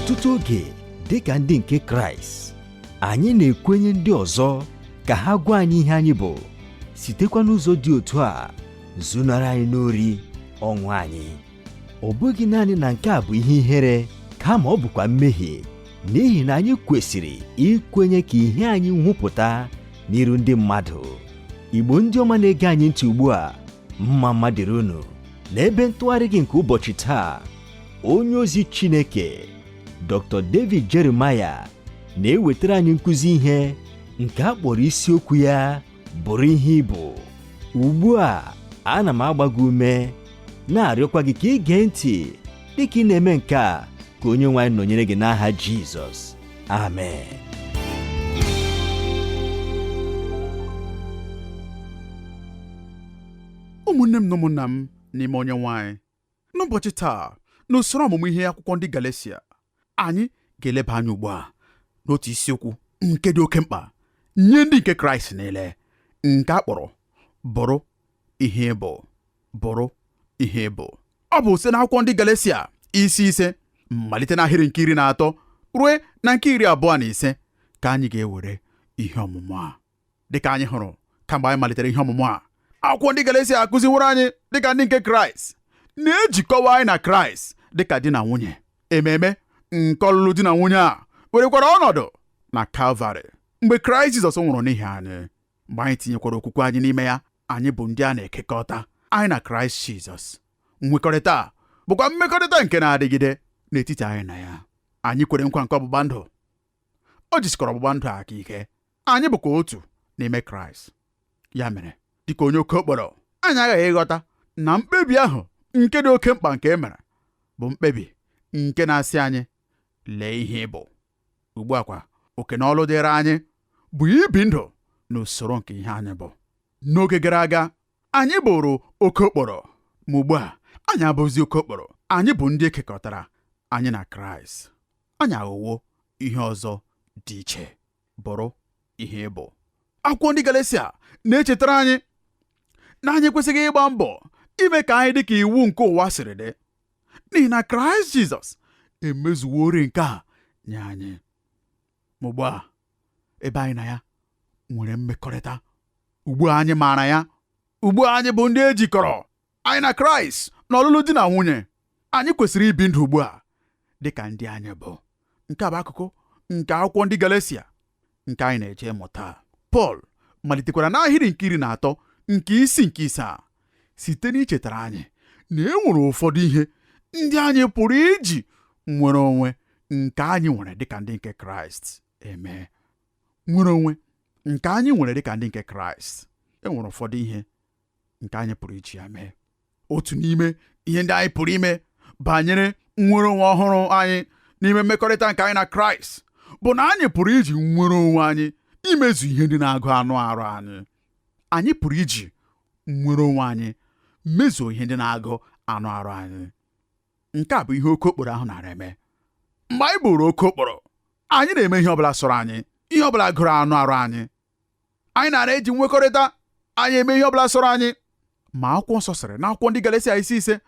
Ọtụtụ oge, dịka ndị nke Kraịst, anyị na-ekwenye ndị ọzọ ka ha gwa anyị ihe anyị bụ, sitekwa n'ụzọ dị otu a zunara anyị n'ori ọṅụ anyị. Ọ bụghị naanị na nke a bụ ihe ihere, kama ọ bụkwa mmehie, n'ihi na anyị kwesịrị ikwenye ka ihe anyị nwupụta n'iru ndị mmadụ. Igbo ndị ọma na-ege anyị ntị ugbu a, mma mma dịrị unu. N'ebe ntụgharị gị nke ụbọchị taa, onye ozi Chineke Dr. David Jeremiah na-ewetara anyị nkụzi ihe nke a kpọrọ isiokwu ya bụrụ ihe ị bụ. Ugbu a, ana m agba gị ume na-arịọkwa gị ka ị gee ntị dịka ị na-eme nke a, ka onye nwe anyị nọnyere gị n'aha Jizọs. Amen. Ụmụnne m na ụmụnna m n'ime Onyenwe anyị, n'ụbọchị taa n'usoro ọmụmụ ihe akwụkwọ ndị Galesia, anyị ga-eleba anya ugbu a n'otu isiokwu nke dị oke mkpa nye ndị nke Kraịst niile, nke a kpọrọ bụrụ ihe ị bụ. Bụrụ ihe ị bụ. Ọ bụ site n'akwụkwọ ndị Galesia isi 5, malite n'ahịrị nke 13 ruo na nke 25 ka anyị ga-ewere ihe ọmụmụ a. Dịka anyị hụrụ kamgbe anyị malitere ihe ọmụmụ a, akwụkwọ ndị Galesia akụziworo anyị dịka ndị nke Kraịst na-ejikọwa anyị na Kraịst dịka di na nwunye. Ememe nke ọlụlụ di na nwunye a werekwara ọnọdụ na Kalvarị mgbe Kraịst Jizọs nwụrụ n'ihi anyị. Mgbe anyị tinyekwara okwukwe anyị n'ime ya, anyị bụ ndị a na-ekekọta anyị na Kraịst Jizọs. Nkwekọrịta a bụkwa mmekọrịta nke na-adịgide n'etiti anyị na ya. Anyị kwere nkwa nke ọgbụgba ndụ, o jisikọrọ ọgbụgba ndụ a aka ike. Anyị bụkwa otu n'ime Kraịst. Ya mere, dịka onye oke okporo, anyị aghaghị ịghọta na mkpebi ahụ nke dị oke mkpa nke e mere bụ mkpebi nke na-asị anyị lee ihe ị bụ. Ugbu a kwa, oke na ọlụ dịrị anyị bụ ibi ndụ n'usoro nke ihe anyị bụ. N'oge gara aga, anyị bụrụ oke okporo, ma ugbu a anyị abụghịzi oke okporo. Anyị bụ ndị ekekọtara anyị na Kraịst. Anyị aghọwo ihe ọzọ dị iche. Bụrụ ihe ị bụ. Akwụkwọ ndị Galesia na-echetara anyị na anyị ekwesịghị ịgba mbọ ime ka anyị dị ka iwu nke ụwa siri dị, n'ihi na Kraịst Jizọs emezuworị nke a nye anyị. Ma ugbu a, ebe anyị na ya nwere mmekọrịta, ugbu a anyị maara ya, ugbu a anyị bụ ndị e jikọrọ anyị na Kraịst n'ọlụlụ di na nwunye, anyị kwesịrị ibi ndụ ugbu a dị ka ndị anyị bụ. Nke a bụ akụkụ nke akwụkwọ ndị Galesia nke anyị na-eje ịmụta. Pọl malitekwara n'ahịrị nke 13 nke isi nke 5 a site n'ichetara anyị na e nwere ụfọdụ ihe ndị anyị pụrụ iji nwere onwe nke anyị nwere dịka ndị nke Kraịst eme. Nwere onwe nke anyị nwere dịka ndị nke Kraịst, e nwere ụfọdụ ihe nke anyị pụrụ iji ya mee. Otu n'ime ihe ndị anyị pụrụ ime banyere nnwere onwe ọhụrụ anyị n'ime mmekọrịta nke anyị na Kraịst bụ na anyị pụrụ iji nnwere onwe anyị imezu ihe ndị na-agụ anụ arụ anyị. Anyị pụrụ iji nnwere onwe anyị mezuo ihe ndị na-agụ anụ arụ anyị. Nke a bụ ihe oke okporo ahụ nara eme. Mgbe anyị bụrụ oke okporo, anyị na-eme ihe ọbụla sọrọ anyị, ihe ọbụla gụrụ anụ arụ anyị. Anyị nara eji nwekọrịta anyị eme ihe ọbụla sọrọ anyị. Ma akwụkwọ nsọ sịrị n'akwụkwọ ndị Galesia isi 5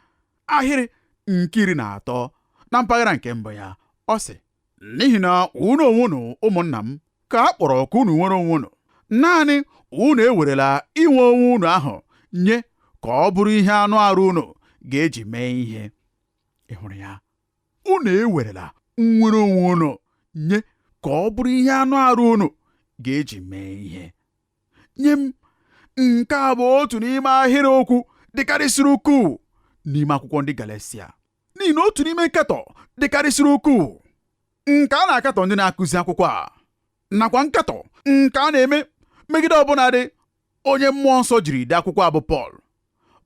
ahịrị nke 13 na mpaghara nke mbụ ya, ọ sị, n'ihi na unu onwe unu ụmụnna m ka a kpọrọ ka unu nwere onwe unu, naanị unu ewerela inwe onwe unu ahụ nye ka ọ bụrụ ihe anụ arụ unu ga-eji mee ihe. Ị hụrụ ya? Unu ewerela nnwere onwe unu nye ka ọ bụrụ ihe anụ arụ unu ga-eji mee ihe. Nye m, nke a bụ otu n'ime ahịrị okwu dịkarịsịrị ukwuu n'ime akwụkwọ ndị Galesia, n'ihi na otu n'ime nkatọ dịkarịsịrị ukwuu nke a na-akatọ ndị na-akụzi akwụkwọ a, nakwa nkatọ nke a na-eme megide ọbụnadị onye mmụọ nsọ jiri dee akwụkwọ a bụ Pọl,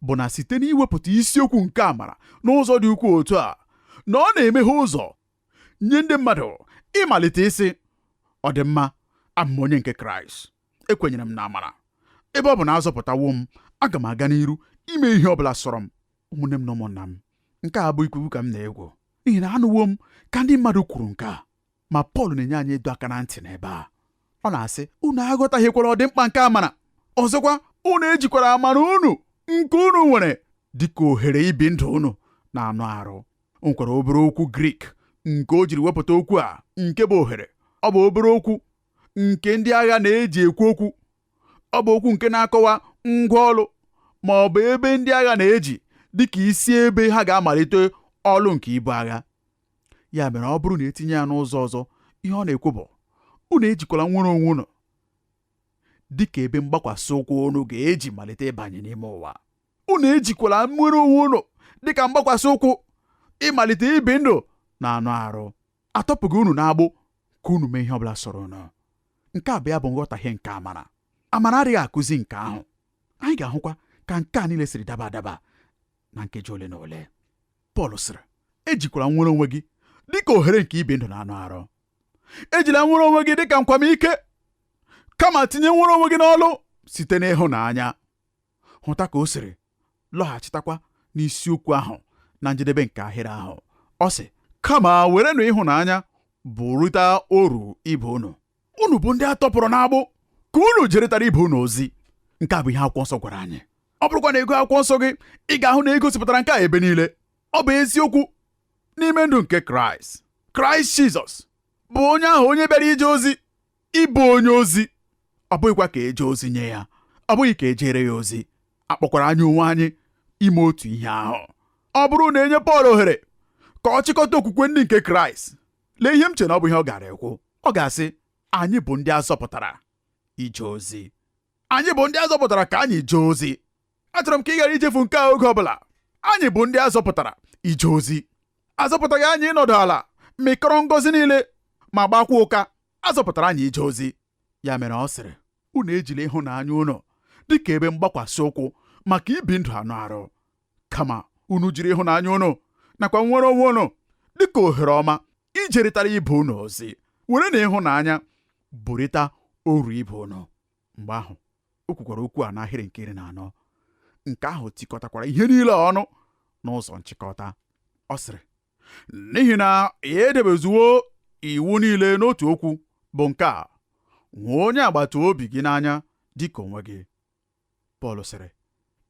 bụ na site n'iwepụta isiokwu nke amara n'ụzọ dị ukwuu otu a, na ọ na-emeghe ụzọ nye ndị mmadụ ịmalite ịsị, ọ dị mma, abụ m onye nke Kraịst, ekwenyere m na amara, ebe ọ bụ na azọpụtawo m, aga m aga n'iru ime ihe ọ bụla sọrọ m. Ụmụnne m na ụmụnna m, nke a abụghị ikwu ka m na-egwu, n'ihi na anụwo m ka ndị mmadụ kwuru nke a. Ma Pọl na-enye anyị ịdọ aka na ntị n'ebe a. Ọ na-asị, unu aghọtahiekwara ọdịmkpa nke amara. Ọzọkwa, unu ejikwara amara unu nke unu nwere dịka ohere ibi ndụ unu na anụ arụ. O nwekwara obere okwu Grik nke o jiri wepụta okwu a nke bụ ohere. Ọ bụ obere okwu nke ndị agha na-eji ekwu okwu. Ọ bụ okwu nke na-akọwa ngwa ọlụ ma ọ bụ ebe ndị agha na-eji dịka isi ebe ha ga-amalite ọlụ nke ibu agha. Ya mere ọ bụrụ na etinye ya n'ụzọ ọzọ, ihe ọ na-ekwu bụ unu ejikwala nnwere onwe unu dịka ebe mgbakwasị ụkwụ unu ga-eji malite ịbanye n'ime ụwa. Unu ejikwala nnwere onwe unu dịka mgbakwasị ụkwụ ịmalite ibi ndụ na anụ arụ. Atọpụghị unu n'agbụ ka unu mee ihe ọbụla sọrọ unu. Nke a bụ ya bụ nghọtahie nke amara. Amara adịghị akụzi nke ahụ. Anyị ga-ahụkwa ka nke a niile siri daba adaba na nkeji ole na ole. Pọl sịrị, ejikwala nnwere onwe gị dịka ohere nke ibi ndụ na anụ arụ. Ejila nnwere onwe gị dịka nkwamike, kama tinye nnwere onwe gị n'ọlụ site n'ịhụnanya. Hụta ka o siri lọghachitakwa n'isiokwu ahụ na njedebe nke ahịrị ahụ. Ọ sị, kama werenụ ịhụnanya bụrụta oru ibe unu. Unu bụ ndị a tọpụrụ n'agbụ ka unu jeretara ibe unu ozi. Nke a bụ ihe akwụkwọ nsọ gwara anyị. Ọ bụrụkwa na ego akwụkwọ nsọ gị, ị ga-ahụ na e gosipụtara nke a ebe niile. Ọ bụ eziokwu n'ime ndụ nke Kraịst. Kraịst Jizọs bụ onye ahụ onye bịara ije ozi, ịbụ onye ozi. Ọ bụghịkwa ka eje ozi nye ya, ọ bụghị ka ejere ya ozi. A kpọkwara anyị onwe anyị ime otu ihe ahụ. Ọ bụrụ na enye Pọl ohere ka ọ chịkọta okwukwe ndị nke Kraịst, lee ihe m chere na ọ bụ ihe ọ gara ekwu. Ọ ga-asị, anyị bụ ndị a zọpụtara ije ozi. Anyị bụ ndị a zọpụtara ka anyị jee ozi. Achọrọ m ka ị ghara ichefu nke a oge ọbụla. Anyị bụ ndị a zọpụtara ije ozi. Azọpụtaghị anyị ịnọdụ ala mịkọrọ ngọzi niile ma gbakwa ụka. Azọpụtara anyị ije ozi. Ya mere ọ sịrị, unu ejila ịhụnanya unu dịka ebe mgbakwasị ụkwụ maka ibi ndụ anụ arụ, kama unu jiri ịhụnanya unu nakwa nnwere onwe unu dịka ohere ọma ijerịtara ibe unu ozi. Were na ịhụnanya bụrịta oru ibe unu. Mgbe ahụ o kwukwara okwu a n'ahịrị nke 14. Nke ahụ tikọtakwara ihe niile ọnụ n'ụzọ nchịkọta. Ọ sịrị, n'ihi na edebezuwo iwu niile n'otu okwu bụ nke a, hụ onye agbata obi gị n'anya dịka onwe gị. Pọl sịrị,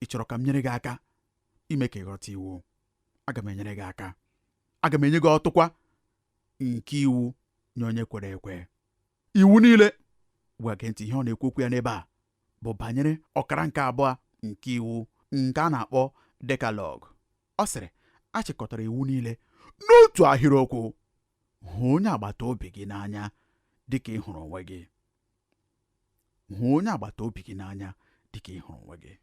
ị chọrọ ka m nyere gị aka ime ka ị ghọta iwu? Aga m enyere gị aka. Aga m enye gị ọtụkwa nke iwu nye onye kwere ekwe. Iwu niile. Gwa gee ntị, ihe ọ na-ekwu okwu ya n'ebe a bụ banyere ọkara nke abụọ nke iwu nke a na-akpọ Dekalọg. Ọ sịrị, a chịkọtara iwu niile n'otu ahịrịokwu: hụ onye agbata obi gị n'anya dịka ị hụrụ onwe gị. Hụ onye agbata obi gị n'anya dịka ị hụrụ onwe gị.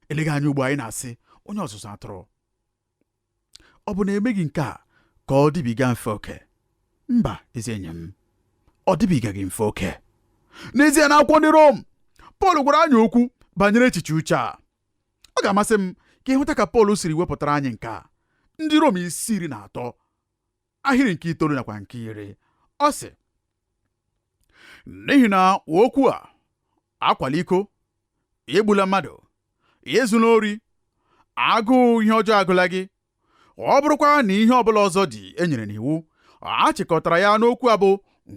Eleghị anya ugbo anyị na-asị, onye ọzụzụ atụrụ, ọ bụ na emeghị nke a ka ọ dịbiga mfe oke? Mba, ezi enyi m, ọ dịbigaghị mfe oke. N'ezie, n'akwụkwọ ndị Rom, Pọl gwara anyị okwu banyere echiche uche a. Ọ ga-amasị m ka ịhụta ka Pọl siri wepụtara anyị nke a. Ndị Rom isi 13 ahịrị nke 9 nakwa nke 10. Ọ sị, n'ihi na okwu a, akwala iko, egbula mmadụ, ezula ori, agụụ ihe ọjọọ agụla gị, ọ bụrụkwa na ihe ọbụla ọzọ dị e nyere n'iwu, a chịkọtara ya n'okwu a bụ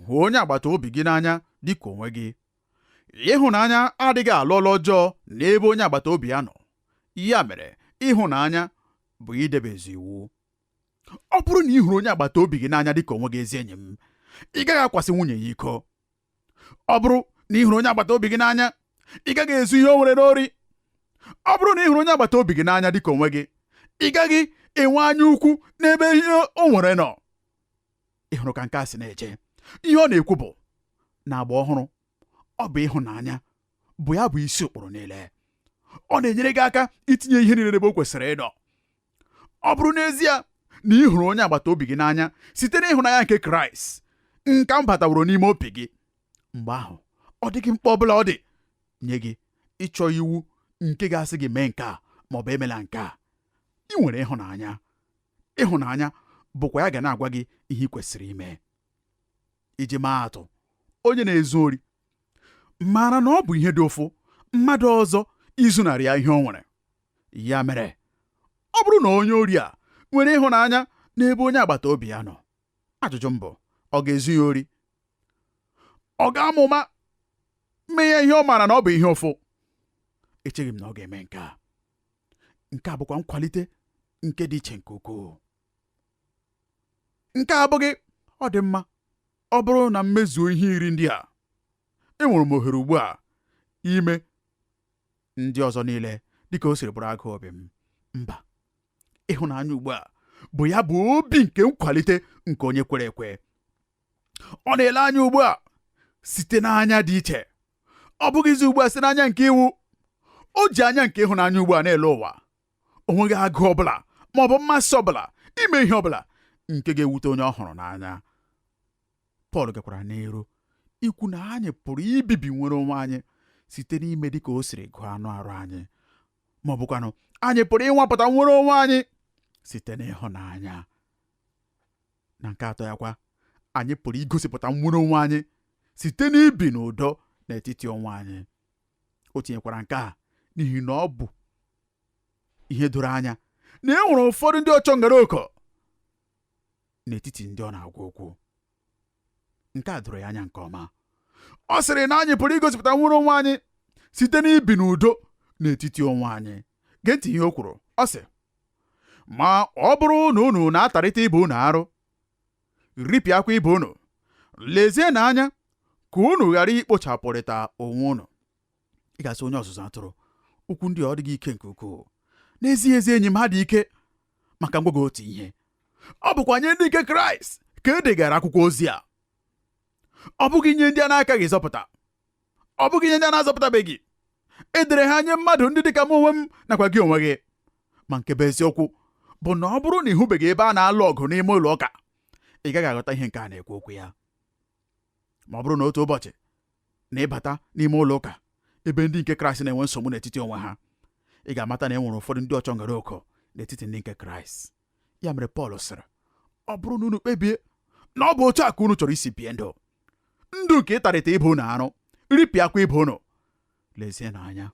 hụ onye agbata obi gị n'anya dịka onwe gị. Ịhụnanya adịghị alụ ọlụ ọjọọ n'ebe onye agbata obi ya nọ. Ya mere ịhụnanya bụ idebezu iwu. Ọ bụrụ na ị hụrụ onye agbata obi gị n'anya dịka onwe gị, ezi enyi m, ị gaghị akwasị nwunye ya iko. Ọ bụrụ na ị hụrụ onye agbata obi gị n'anya, ị gaghị ezu ihe o nwere n'ori. Ọ bụrụ na ị hụrụ onye agbata obi gị n'anya dịka onwe gị, ị gaghị enwe anya ukwu n'ebe ihe o nwere nọ. Ị hụrụ ka nke a si na-eje? Ihe ọ na-ekwu bụ na agba ọhụrụ, ọ bụ ịhụnanya bụ ya bụ isi ụkpụrụ niile. Ọ na-enyere gị aka itinye ihe niile n'ebe o kwesịrị ịnọ. Ọ bụrụ n'ezie na ị hụrụ onye agbata obi gị n'anya site n'ịhụnanya nke Kraịst nke m bataworo n'ime obi gị, mgbe ahụ ọ dịghị mkpa ọbụla ọ dị nye gị ịchọ iwu nke ga-asị gị mee nke a ma ọ bụ emela nke a. Ị nwere ịhụnanya. Ịhụnanya bụkwa ya ga na-agwa gị ihe ị kwesịrị ime. Iji maa atụ, onye na-ezu ori maara na ọ bụ ihe dị ụfụ mmadụ ọzọ izunarị ya ihe o nwere. Ya mere, ọ bụrụ na onye ori a nwere ịhụnanya n'ebe onye agbata obi ya nọ, ajụjụ m bụ, ọ ga-ezu ya ori? Ọ ga-ama ụma mee ya ihe ọ maara na ọ bụ ihe ụfụ? Echeghị m na ọ ga-eme nke a. Nke a bụkwa nkwalite nke dị iche nke ukwuu. Nke a abụghị ọ dị mma. Ọ bụrụ na m mezuo ihe iri ndị a, enwere m ohere ugbu a ime ndị ọzọ niile dịka o siri bụrụ agụụ obi m. Mba, ịhụnanya ugbu a bụ ya bụ obi nke nkwalite nke onye kwere ekwe. Ọ na-ele anya ugbu a site n'anya dị iche. Ọ bụghịzi ugbu a site n'anya nke iwu. O ji anya nke ịhụnanya ugbu a na-ele ụwa. O nweghị agụụ ọbụla ma ọ bụ mmasị ọbụla ime ihe ọbụla nke ga-ewute onye ọ hụrụ n'anya. Pọl gakwara n'iru ikwu na anyị pụrụ ibibi nwere onwe anyị site n'ime dị ka o siri gụọ anụ arụ anyị, ma ọ bụkwanụ anyị pụrụ ịnwapụta nwere onwe anyị site n'ịhụnanya. Na nke atọ ya kwa, anyị pụrụ igosipụta nwere onwe anyị site n'ibi n'udo n'etiti onwe anyị. O tinyekwara nke a n'ihi na ọ bụ ihe doro anya na e nwere ụfọdụ ndị ọchọ ngara oko n'etiti ndị ọ na-agwa okwu. Nke a doro ya anya nke ọma. Ọ sịrị na anyị pụrụ igosipụta nwere onwe anyị site n'ibi n'udo n'etiti onwe anyị. Gee ntị ihe o kwuru. Ọ sị, ma ọ bụrụ na unu na-atarịta ibe unu arụ, ripịakwa ibe unu, lezienụ anya ka unu ghara ikpochapụrịta onwe unu. Ị ga-asị onye ọzụzụ atụrụ, okwu ndị ọ dịghị ike nke ukwuu. N'ezie ezi enyi m, ha dị ike. Maka m gwa gị otu ihe, ọ bụkwa nye ndị nke Kraịst ka e degara akwụkwọ ozi a. Ọ bụghị nye ndị a na-akaghị zọpụta, ọ bụghị nye ndị a na-azọpụtabeghị. E dere ha nye mmadụ ndị dịka m onwe m nakwa gị onwe gị. Ma nke bụ eziokwu bụ na ọ bụrụ na ị hụbeghị ebe a na-alụ ọgụ n'ime ụlọ ụka, ị gaghị aghọta ihe nke a na-ekwu okwu ya. Ma ọ bụrụ na otu ụbọchị na ịbata n'ime ụlọ ụka ebe ndị nke Kraịst na-enwe nsogbu n'etiti onwe ha, ị ga-amata na e nwere ụfọdụ ndị ọchọ ngara oko n'etiti ndị nke Kraịst. Ya mere Pọl sịrị, ọ bụrụ na unu kpebie na ọ bụ otu a ka unu chọrọ isi bie ndụ, ndụ nke ịtarịta ibe unu arụ, ripịakwa ibe unu, lezienụ anya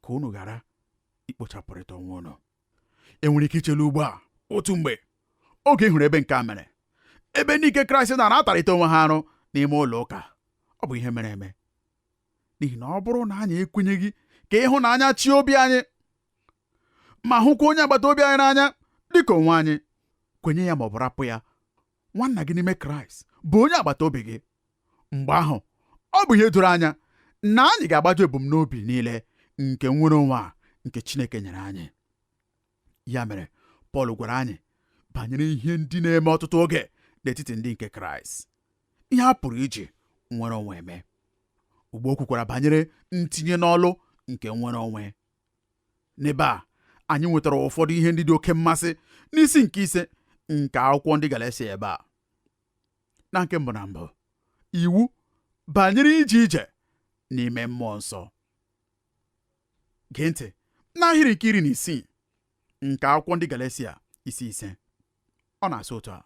ka unu ghara ikpochapụrịta onwe unu. Enwere ike ichelu ugbu a otu mgbe oge ị hụrụ ebe nke a mere, ebe ndị nke Kraịst na na-atarịta onwe ha arụ n'ime ụlọ ụka. Ọ bụ ihe mere eme, n'ihi na ọ bụrụ na anyị ekwenyeghị ka ịhụnanya chi obi anyị ma hụkwa onye agbata obi anyị n'anya dịka onwe anyị, kwenye ya ma ọ bụ rapụ ya, nwanna gị n'ime Kraịst bụ onye agbata obi gị. Mgbe ahụ ọ bụ ihe doro anya na anyị ga-agbaju ebumnobi niile nke nnwere onwe a nke Chineke nyere anyị. Ya mere Pọl gwara anyị banyere ihe ndị na-eme ọtụtụ oge n'etiti ndị nke Kraịst, ihe a pụrụ iji nnwere onwe eme. Ugbo o kwukwara banyere ntinye n'ọlụ nke nnwere onwe. N'ebe a anyị nwetara ụfọdụ ihe ndị dị oke mmasị n'isi nke 5 nke akwụkwọ ndị Galatia ebe a. Na nke mbụ na mbụ, iwu banyere ije ije n'ime mmụọ nsọ. Gee ntị n'ahịrị nke 16 nke akwụkwọ ndị Galatia isi 5. Ọ na-asị otu a: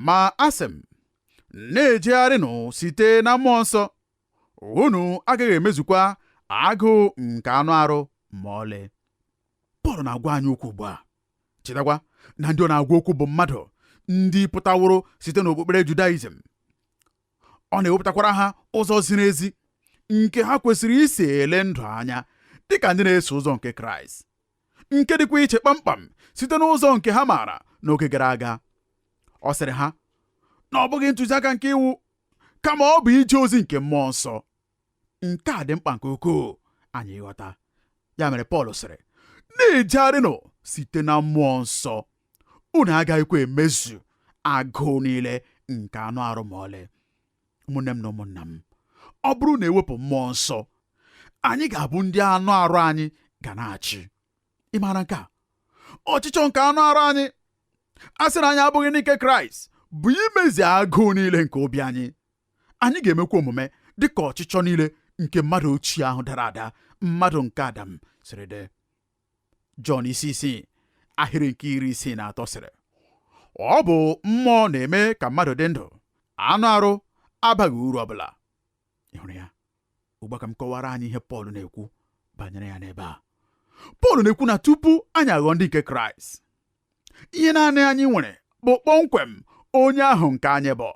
ma asị m, na-ejegharịnụ site na mmụọ nsọ, unu agaghị emezukwa agụụ nke anụ arụ ma ọlị. Pọl na-agwa anyị okwu ugbu a. Chetakwa na ndị ọ na-agwa okwu bụ mmadụ ndị pụtaworo site n'okpukpere Judaism. Ọ na-ewepụtakwara ha ụzọ ziri ezi nke ha kwesịrị isi ele ndụ anya dịka ndị na-eso ụzọ nke Kraịst, nke dịkwa iche kpamkpam site n'ụzọ nke ha maara n'oge gara aga. Ọ sịrị ha na ọ bụghị ntụziaka nke iwu, kama ọ bụ ije ozi nke mmụọ nsọ. Nke a dị mkpa nke ukwuu anyị ghọta. Ya mere Pọl sịrị, na-ejegharịnụ site na mmụọ nsọ, unu agaghịkwa emezu agụụ niile nke anụ arụ ma ọlị. Ụmụnne m na ụmụnna m, ọ bụrụ na ewepụ mmụọ nsọ, anyị ga-abụ ndị anụ arụ anyị ga na-achị. Ị maara nke a? Ọchịchọ nke anụ arụ anyị, a sị na anyị abụghị n'ike Kraịst, bụ imezi agụụ niile nke obi anyị. Anyị ga-emekwa omume dị ka ọchịchọ niile nke mmadụ ochie ahụ dara ada, mmadụ nke Adam siri dị. Jọn isi 6 ahịrị nke 63 sịrị, ọ bụ mmụọ na-eme ka mmadụ dị ndụ, anụ arụ abaghị uru ọbụla. Ị hụrụ ya? Ugbu a ka m kọwara anyị ihe Pọl na-ekwu banyere ya n'ebe a. Pọl na-ekwu na tupu anyị aghọọ ndị nke Kraịst, ihe naanị anyị nwere bụ kpọmkwem onye ahụ nke anyị bụ.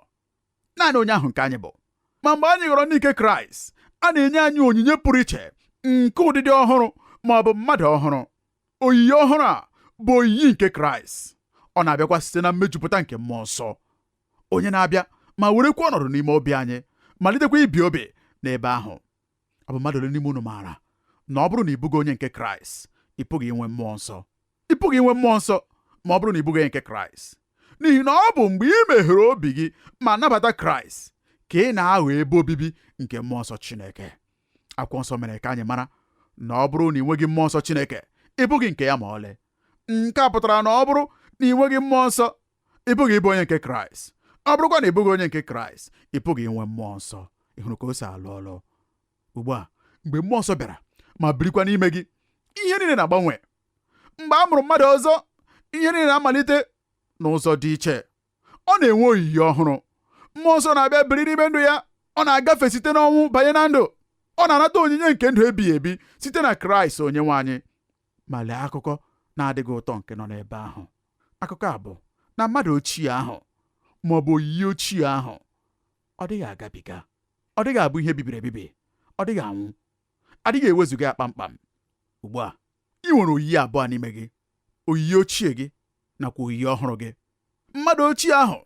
Naanị onye ahụ nke anyị bụ. Ma mgbe anyị ghọrọ ndị nke Kraịst, a na-enye anyị onyinye pụrụ iche nke ụdịdị ọhụrụ ma ọ bụ mmadụ ọhụrụ. Oyiyi ọhụrụ a bụ oyiyi nke Kraịst. Ọ na-abịakwa site na mmejupụta nke mmụọ nsọ, onye na-abịa ma werekwa ọnọdụ n'ime obi anyị, malitekwa ibi obi n'ebe ahụ. Ọ bụ mmadụ ole n'ime unu maara na ọ bụrụ na ị bụghị onye nke Kraịst, ị pụghị inwe mmụọ nsọ? Ị pụghị inwe mmụọ nsọ ma ọ bụrụ na ị bụghị onye nke Kraịst, n'ihi na ọ bụ mgbe ị meghere obi gị ma nabata Kraịst ka ị na-aghọ ebe obibi nke mmụọ nsọ Chineke. Akwụkwọ nsọ mere ka anyị mara na ọ bụrụ na ị nweghị mmụọ nsọ Chineke, ị bụghị nke ya ma ọlị. Nke a pụtara na ọ bụrụ na ị nweghị mmụọ nsọ, ị pụghị ịbụ onye nke Kraịst. Ọ bụrụkwa na ị bụghị onye nke Kraịst, ị pụghị inwe mmụọ nsọ. Ị hụrụ ka o si alụ ọlụ? Ugbu a, mgbe mmụọ nsọ bịara ma birikwa n'ime gị, ihe niile na-agbanwe. Mgbe a mụrụ mmadụ ọzọ, ihe niile na-amalite n'ụzọ dị iche. Ọ na-enwe oyiyi ọhụrụ. Mmụọ nsọ na-abịa biri n'ime ndụ ya. Ọ na-agafe site n'ọnwụ banye na ndụ. Ọ na-anata onyinye nke ndụ ebighị ebi site na Kraịst onyenwe anyị. Ma lee akụkọ na-adịghị ụtọ nke nọ n'ebe ahụ. Akụkọ a bụ na mmadụ ochie ahụ, ma ọ bụ oyiyi ochie ahụ, ọ dịghị agabiga, ọ dịghị abụ ihe bibiri ebibi, ọ dịghị anwụ, adịghị ewezuga ya kpamkpam. Ugbu a, ị nwere oyiyi abụọ n'ime gị, oyiyi ochie gị nakwa oyiyi ọhụrụ gị, mmadụ ochie ahụ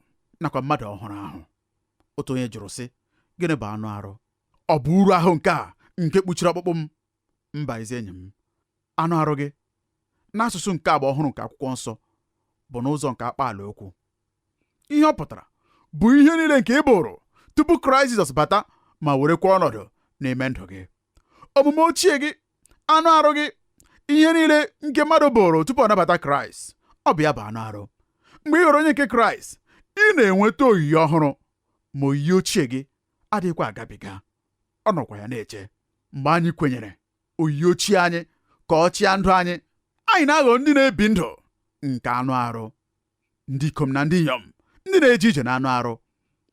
nakwa mmadụ ọhụrụ ahụ. Otu onye jụrụ sị, gịnị bụ anụ arụ? Ọ bụ uru ahụ nke a nke kpuchiri ọkpụkpụ m? Mba, ezi enyi m, anụ arụ gị n'asụsụ nke agba ọhụrụ nke akwụkwọ nsọ bụ n'ụzọ nke akpaala okwu. Ihe ọ pụtara bụ ihe niile nke ị bụrụ tupu Kraịst Jizọs bata ma werekwa ọnọdụ n'ime ndụ gị. Omume ochie gị, anụ arụ gị, ihe niile nke mmadụ bụrụ tupu ọ nabata Kraịst, ọ bụ ya bụ anụ arụ. Mgbe ị ghọrọ onye nke Kraịst, ị na-enweta oyiyi ọhụrụ, ma oyiyi ochie gị adịghịkwa agabiga. Ọ nọkwa ya na-eche. Mgbe anyị kwenyere oyiyi ochie anyị ka ọ chịa ndụ anyị, anyị na-aghọ ndị na-ebi ndụ nke anụ arụ, ndị ikom na ndị inyom, ndị na-eje ije na anụ arụ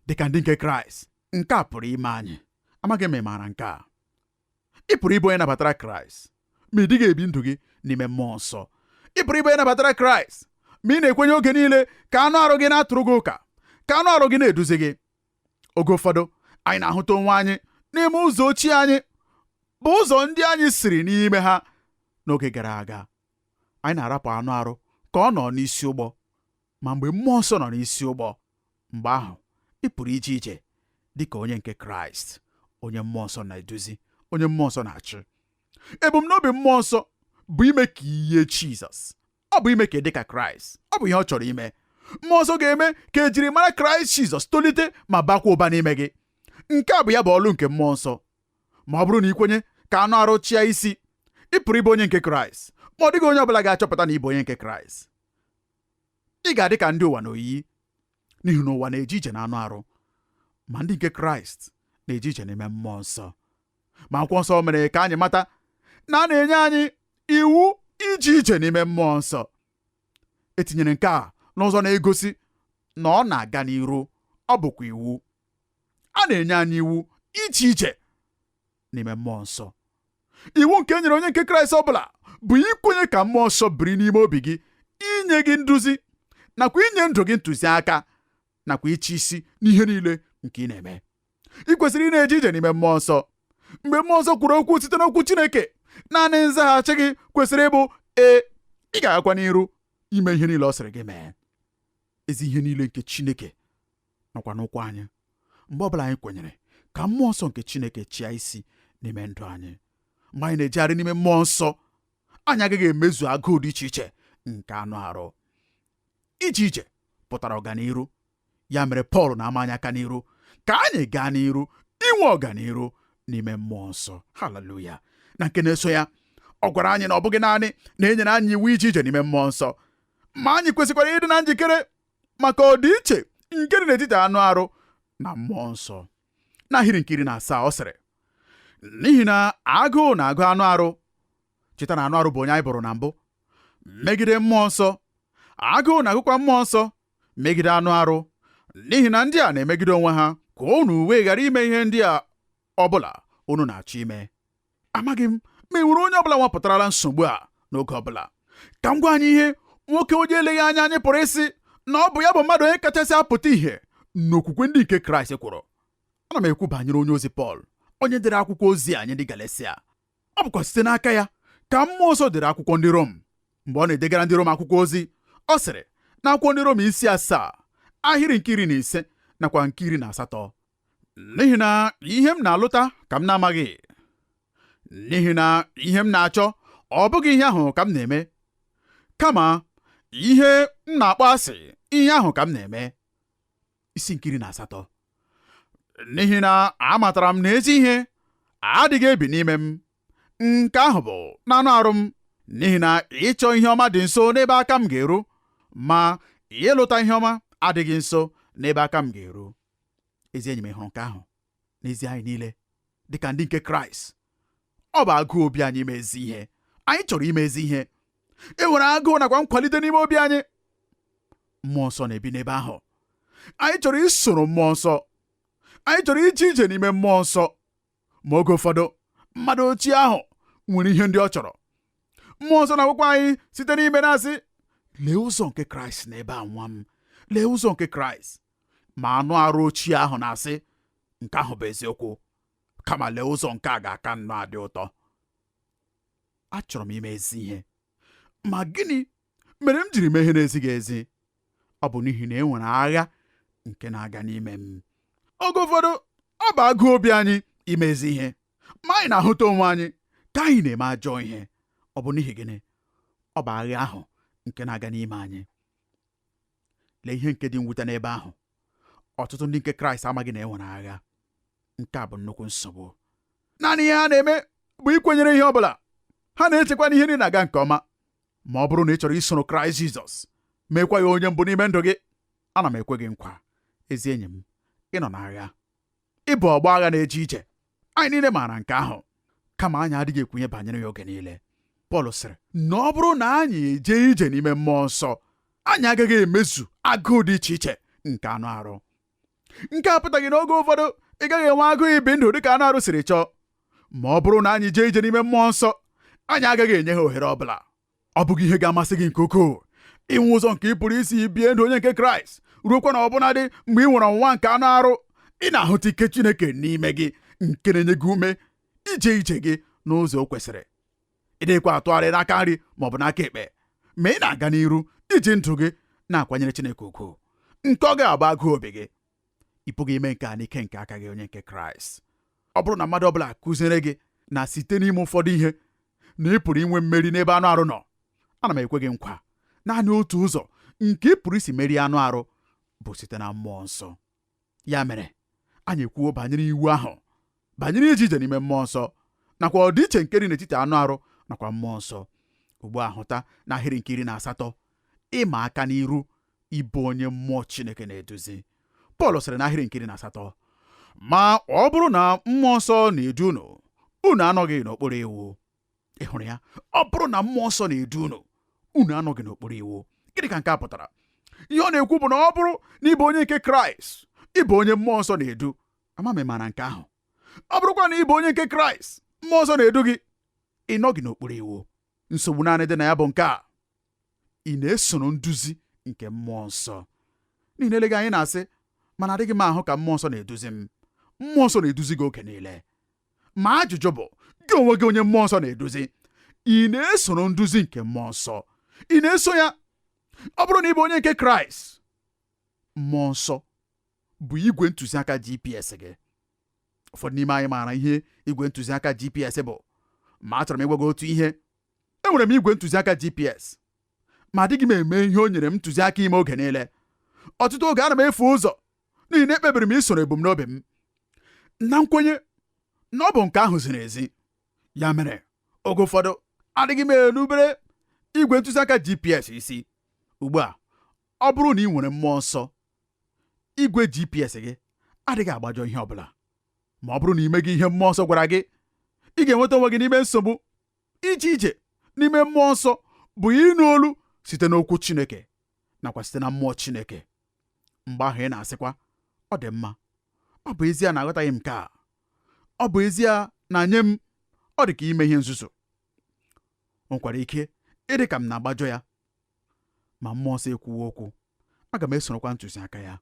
dịka ndị nke Kraịst. Nke a pụrụ ime anyị. Amaghị m ị maara nke a. Ị pụrụ ịbụ onye nabatara Kraịst ma ị dịghị ebi ndụ gị n'ime mmụọ nsọ. Ị pụrụ ịbụ onye nabatara Kraịst ma ị na-ekwenye oge niile ka anụ arụ gị na-atụrụ gị ụka, ka anụ arụ gị na-eduzi gị. Oge ụfọdụ anyị na-ahụta onwe anyị n'ime ụzọ ochie anyị, bụ ụzọ ndị anyị siri n'ime ha n'oge gara aga. Anyị na-arapụ anụ arụ ka ọ nọ n'isi ụgbọ, ma mgbe mmụọ nsọ nọ n'isi ụgbọ, mgbe ahụ ị pụrụ ije ije dị ka onye nke Kraịst, onye mmụọ nsọ na-eduzi, onye mmụọ nsọ na-achị. Ebumnobi mmụọ nsọ bụ ime ka i yie Jizọs. Ọ bụ ime ka ị dị ka Kraịst. Ọ bụ ihe ọ chọrọ ime. Mmụọ nsọ ga-eme ka ejiri mara Kraịst Jizọs tolite ma bakwa ụba n'ime gị. Nke a bụ ya bụ ọlụ nke mmụọ nsọ. Ma ọ bụrụ na ị kwenye ka anụ arụ chịa isi, ị pụrụ ịbụ onye nke Kraịst, ma ọ dịghị onye ọbụla ga-achọpụta na ị bụ onye nke Kraịst. Ị ga-adị ka ndị ụwa n'oyiyi, n'ihi na ụwa na-eje ije n'anụ arụ, ma ndị nke Kraịst na-eje ije n'ime mmụọ nsọ. Ma akwụkwọ nsọ mere ka anyị mata na a na-enye anyị iwu ije ije n'ime mmụọ nsọ. Etinyere nke a n'ụzọ na-egosi na ọ na-aga n'iru, ọ bụkwa iwu. A na-enye anyị iwu ije ije n'ime mmụọ nsọ. Iwu nke e nyere onye nke Kraịst ọbụla bụ ikwenye ka mmụọ nsọ biri n'ime obi gị, inye gị nduzi nakwa inye ndụ gị ntụziaka nakwa ịchị isi n'ihe niile nke ị na-eme. Ị kwesịrị ị na-eje ije n'ime mmụọ nsọ. Mgbe mmụọ nsọ kwuru okwu site n'okwu Chineke, naanị nzaghachi gị kwesịrị ịbụ ee. Ị ga-agakwa n'iru ime ihe niile ọ sịrị gị mee. Ezi ihe niile nke Chineke nọkwa n'ụkwụ anyị mgbe ọbụla anyị kwenyere ka mmụọ nsọ nke Chineke chịa isi n'ime ndụ anyị. Mgbe anyị na-ejegharị n'ime mmụọ nsọ, anyị agaghị emezu agụụ dị iche iche nke anụ arụ. Ije ije pụtara ọganiru. Ya mere Pọl na-ama anyị aka n'iru ka anyị gaa n'iru inwe ọganiru n'ime mmụọ nsọ. Haleluya! Na nke na-eso ya, ọ gwara anyị na ọ bụghị naanị na e nyere anyị iwu ije ije n'ime mmụọ nsọ, ma anyị kwesịkwara ịdị na njikere maka ọdịiche nke dị n'etiti anụ arụ na mmụọ nsọ. N'ahịrị nke 17, ọ sịrị, n'ihi na agụụ na-agụ anụ arụ, cheta na anụ arụ bụ onye anyị bụrụ na mbụ, megide mmụọ nsọ, agụụ na-agụkwa mmụọ nsọ megide anụ arụ, n'ihi na ndị a na-emegide onwe ha, ka unu wee ghara ime ihe ndị a ọbụla unu na-achọ ime. Amaghị m ma e nwere onye ọbụla nwapụtarala nsogbu a n'oge ọbụla. Ka m gwa anyị ihe nwoke onye eleghị anya anyị pụrụ ịsị na ọ bụ ya bụ mmadụ onye kachasị apụta ìhè n'okwukwe ndị nke Kraịst kwuru. Ana m ekwu banyere onye ozi Pọl, onye dere akwụkwọ ozi anyị ndị Galesia. Ọ bụkwa site n'aka ya ka mmụọ nsọ dere akwụkwọ ndị Rom. Mgbe ọ na-edegara ndị Rom akwụkwọ ozi, ọ sịrị N'akwụkwọ ndị Rom isi 7 ahịrị nke 15 nakwa nke 18, n'ihi na ihe m na-alụta ka m na-amaghị, n'ihi na ihe m na-achọ ọ bụghị ihe ahụ ka m na-eme, kama ihe m na-akpọ asị ihe ahụ ka m na-eme. Isi nke 18, n'ihi na amatara m na ezi ihe adịghị ebi n'ime m, nke ahụ bụ n'anụ arụ m, n'ihi na ịchọ ihe ọma dị nso n'ebe aka m ga-eru, ma ịlụta ihe ọma adịghị nso n'ebe aka m ga-eru. Ezi enyi m, hụrụ nke ahụ? N'ezie, anyị niile dịka ndị nke Kraịst, ọ bụ agụụ obi anyị ime ezi ihe. Anyị chọrọ ime ezi ihe. E nwere agụụ nakwa nkwalite n'ime obi anyị. Mmụọ Nsọ na-ebi n'ebe ahụ. Anyị chọrọ isoro Mmụọ Nsọ. Anyị chọrọ ije ije n'ime Mmụọ Nsọ. Ma oge ụfọdụ mmadụ ochie ahụ nwere ihe ndị ọ chọrọ. Mmụọ Nsọ na-agwakwa anyị site n'ime na-asị, lee ụzọ nke Kraịst n'ebe a, nwa m, lee ụzọ nke Kraịst. Ma anụ arụ ochie ahụ na-asị, nke ahụ bụ eziokwu, kama lee ụzọ nke a ga-aka nnọọ adị ụtọ. Achọrọ m ime ezi ihe, ma gịnị mere m jiri mee ihe na-ezighị ezi? Ọ bụ n'ihi na e nwere agha nke na-aga n'ime m. Oge ụfọdụ ọ bụ agụụ obi anyị ime ezi ihe, ma anyị na-ahụta onwe anyị ka anyị na-eme ajọ ihe. Ọ bụ n'ihi gịnị? Ọ bụ agha ahụ nke na-aga n'ime anyị. Lee ihe nke dị mwute n'ebe ahụ. Ọtụtụ ndị nke Kraịst amaghị na e nwere agha. Nke a bụ nnukwu nsogbu. Naanị ihe ha na-eme bụ ikwenyere ihe ọ bụla. Ha na-echekwa na ihe niile na-aga nke ọma. Ma ọ bụrụ na ị chọrọ isoro Kraịst Jizọs, meekwa ya onye mbụ n'ime ndụ gị, ana m ekwe gị nkwa, ezi enyi m, ị nọ n'agha. Ị bụ ọgbọ agha na-eje ije. Anyị niile maara nke ahụ, kama anyị adịghị ekwunye banyere ya oge niile. Pọl sịrị na ọ bụrụ na anyị eje ije n'ime Mmụọ Nsọ, anyị agaghị emezu agụụ dị iche iche nke anụ arụ. Nke a apụtaghị na oge ụfọdụ ị gaghị enwe agụụ ibi ndụ dịka anụ arụ siri chọọ. Ma ọ bụrụ na anyị jee ije n'ime Mmụọ Nsọ, anyị agaghị enye ha ohere ọbụla. Ọ bụghị ihe ga-amasị gị nke ukwuu inwe ụzọ nke ị pụrụ isi bie ndụ onye nke Kraịst, ruokwa na ọbụnadị mgbe ị nwere ọnwụnwa nke anụ arụ, ị na-ahụta ike Chineke n'ime gị nke na-enye gị ume ije ije gị n'ụzọ o kwesịrị. Ị dịghịkwa atụgharị n'aka nri maọbụ n'aka ekpe, ma ị na-aga n'iru iji ndụ gị na-akwanyere Chineke ugwu, nke ọ ga-abụ agụụ obi gị. Ị pụghị ime nke a n'ike nke aka gị, onye nke Kraịst. Ọ bụrụ na mmadụ ọbụla kụziere gị na site n'ime ụfọdụ ihe na ị pụrụ inwe mmeri n'ebe anụ arụ nọ, ana m ekwe gị nkwa, naanị otu ụzọ nke ị pụrụ isi merie anụ arụ bụ site na Mmụọ Nsọ. Ya mere anyị ekwuo banyere iwu ahụ, banyere ije ije n'ime Mmụọ Nsọ, nakwa ọdịiche nke dị n'etiti anụ arụ nakwa Mmụọ Nsọ. Ugbu a hụta n'ahịrị nke 18, ịma aka n'iru ịbụ onye Mmụọ Chineke na-eduzi. Pọl sịrị n'ahịrị nke 18, ma ọ bụrụ na Mmụọ Nsọ na-edu unu, unu anọghị n'okpuru iwu. Ị hụrụ ya? Ọ bụrụ na Mmụọ Nsọ na-edu unu, unu anọghị n'okpuru iwu. Gịnị ka nke a pụtara? Ihe ọ na-ekwu bụ na ọ bụrụ na ịbụ onye nke Kraịst, ịbụ onye Mmụọ Nsọ na-edu. Ama m maara nke ahụ. Ọ bụrụkwa na ịbụ onye nke Kraịst, Mmụọ Nsọ na-edu gị, ị nọghị n'okpuru iwu. Nsogbu naanị dị na ya bụ nke a: ị na-esoro nduzi nke Mmụọ Nsọ. N'ihi na eleghị anyị na-asị, mana adịghị m ahụ ka Mmụọ Nsọ na-eduzi m. Mmụọ Nsọ na-eduzi gị oge niile. Ma ajụjụ bụ, gị onwe gị onye Mmụọ Nsọ na-eduzi, ị na-esoro nduzi nke Mmụọ Nsọ? Ị na-eso ya? Ọ bụrụ na ị bụ onye nke Kraịst, Mmụọ Nsọ bụ igwe ntụziaka GPS gị. Ụfọdụ n'ime anyị maara ihe igwe ntụziaka GPS bụ, ma achọrọ m ịgwa gị otu ihe. Enwere m igwe ntụziaka GPS, ma adịghị m eme ihe o nyere m ntụziaka ime oge niile. Ọtụtụ oge ana m efu ụzọ n'ihi na ekpebiri m isoro ebumnobi m na nkwenye na ọ bụ nke ahụ ziri ezi. Ya mere oge ụfọdụ adịghị m erubere igwe ntụziaka GPS isi. Ugbu a, ọ bụrụ na ị nwere Mmụọ Nsọ, igwe GPS gị adịghị agbajọ ihe ọbụla. Ma ọ bụrụ na ị meghị ihe Mmụọ Nsọ gwara gị, ị ga-enweta onwe gị n'ime nsogbu. Ije ije n'ime Mmụọ Nsọ bụ ịnụ olu site n'okwu Chineke nakwa site na Mmụọ Chineke. Mgbe ahụ ị na-asịkwa, ọ dị mma, ọ bụ ezie na aghọtaghị m nke a, ọ bụ ezie na nye m ọ dị ka ime ihe nzuzu, o nwekwara ike ịdị ka m na-agbajọ ya, ma Mmụọ Nsọ ekwuwo okwu, aga m esorokwa ntụziaka ya.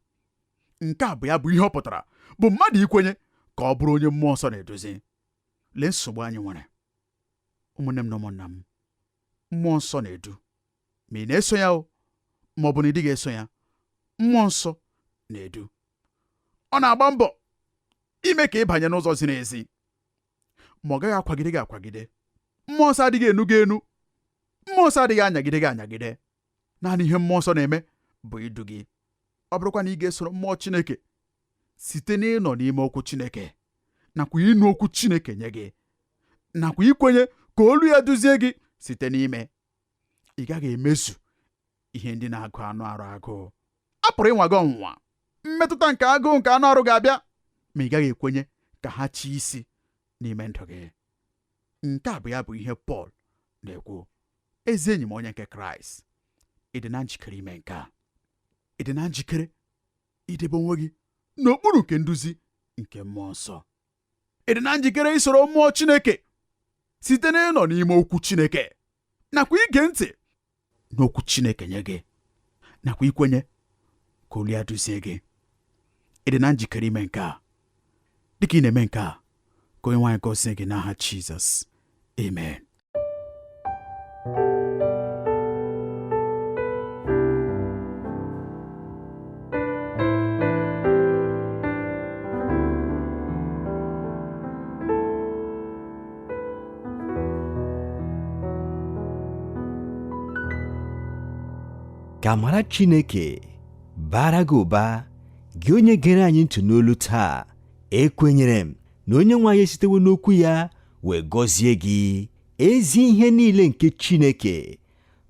Nke a bụ ya bụ ihe ọ pụtara bụ mmadụ ikwenye ka ọ bụrụ onye Mmụọ Nsọ na-eduzi. Lee nsogbu anyị nwere, ụmụnne m na ụmụnna m. Mmụọ Nsọ na-edu, ma ị na-eso ya o ma ọ bụ na ị dịghị eso ya, mmụọ nsọ na-edu. Ọ na-agba mbọ ime ka ị banye n'ụzọ ziri ezi, ma ọ gaghị akwagide gị akwagide. Mmụọ nsọ adịghị enu gị enu, mmụọ nsọ adịghị anyagide gị anyagide. Naanị ihe mmụọ nsọ na-eme bụ idu gị. Ọ bụrụkwa na ị ga-esoro mmụọ Chineke site n'ịnọ n'ime okwu Chineke nakwa ịnụ okwu Chineke nye gị nakwa ikwenye ka olu ya duzie gị site n'ime, ị gaghị emezu ihe ndị na-agụ anụ arụ agụụ. A pụrụ ịnwa gị ọnwụnwa, mmetụta nke agụụ nke anụ arụ ga-abịa, ma ị gaghị ekwenye ka ha chie isi n'ime ndụ gị. Nke a bụ ya bụ ihe Pọl na-ekwu. Ezi enyi m onye nke Kraịst, ị dị na njikere ime nke a? Ị dị na njikere idebe onwe gị n'okpuru nke nduzi nke mmụọ nsọ? Ị dị na njikere isoro mmụọ Chineke site n'ịnọ n'ime okwu Chineke nakwa ige ntị n'okwu Chineke nye gị nakwa ikwenye ka olu ya duzie gị? Ị dị na njikere ime nke a? Dịka ị na-eme nke a, ka Onyenwe anyị gọzie gị n'aha Jizọs. Amen. Ka amara Chineke baara gị ụba, gị onye gere anyị ntị n'olu taa. Ekwenyere m na onye nwe anyị esitewo n'okwu ya wee gọzie gị. Ezi ihe niile nke Chineke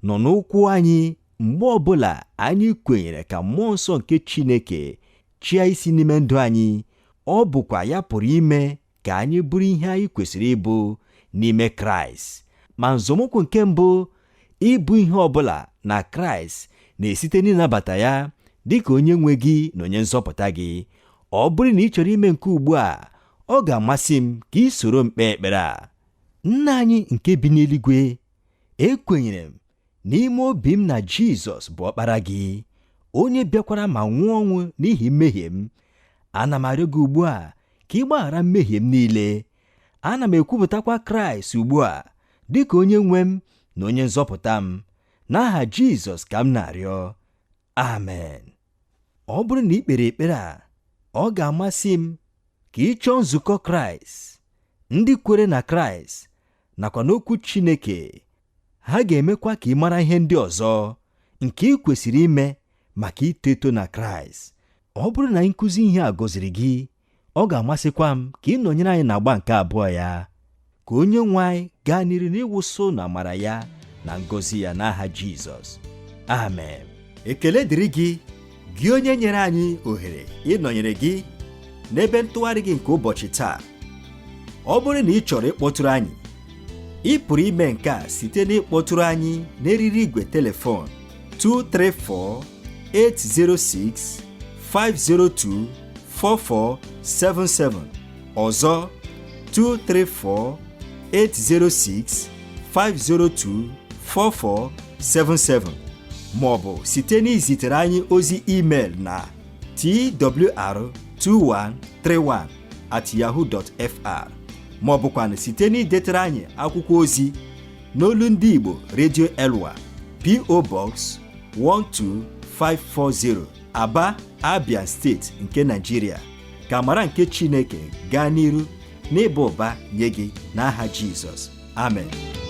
nọ n'ụkwụ anyị mgbe ọbụla anyị kwenyere ka mmụọ nsọ nke Chineke chịa isi n'ime ndụ anyị. Ọ bụkwa ya pụrụ ime ka anyị bụrụ ihe anyị kwesịrị ịbụ n'ime Kraịst. Ma nzọmụkwụ nke mbụ ịbụ ihe ọbụla na Kraịst na-esite n'ịnabata ya dịka onye nwe gị na onye nzọpụta gị. Ọ bụrụ na ị chọrọ ime nke ugbu a, ọ ga-amasị m ka ị soro m kpee ekpere a. Nna anyị nke bi n'eluigwe, ekwenyere m n'ime obi m na Jizọs bụ ọkpara gị, onye bịakwara ma nwụọ ọnwụ n'ihi mmehie m. Ana m arịọ gị ugbu a ka ị gbaghara mmehie m niile. Ana m ekwupụtakwa Kraịst ugbu a dịka onye nwe m na onye nzọpụta m. N'aha Jizọs ka m na-arịọ. Amen. Ọ bụrụ na ị kpere ekpere a, ọ ga-amasị m ka ị chọọ nzukọ Kraịst, ndị kwere na Kraịst nakwa n'okwu Chineke. Ha ga-emekwa ka ị mara ihe ndị ọzọ nke ị kwesịrị ime maka ito eto na Kraịst. Ọ bụrụ na nkụzi ihe a gọziri gị, ọ ga-amasịkwa m ka ị nọnyere anyị n'agba nke abụọ ya. Ka onye nwe anyị gaa n'iru n'ịwụsị na amara ya na ngọzi ya n'aha Jizọs. Amen. Ekele dịrị gị, gị onye nyere anyị ohere ịnọnyere gị n'ebe ntụgharị gị nke ụbọchị taa. Ọ bụrụ na ị chọrọ ịkpọtụrụ anyị, ị pụrụ ime nke a site n'ịkpọtụrụ anyị n'eriri igwe telefon 234 806 502 4477. Ọzọ, 234 806 502 4477, ma ọ bụ site n'izitere anyị ozi email na twr2131@yahoo.fr, ma ọ bụkwanụ site n'idetere anyị akwụkwọ ozi n'olu ndị Igbo, Radio Elwa, P.O. Box 12540, Aba, Abia Steeti nke Nigeria. Ka amara nke Chineke gaa n'iru n'ịba ụba nye gị n'aha Jizọs. Amen.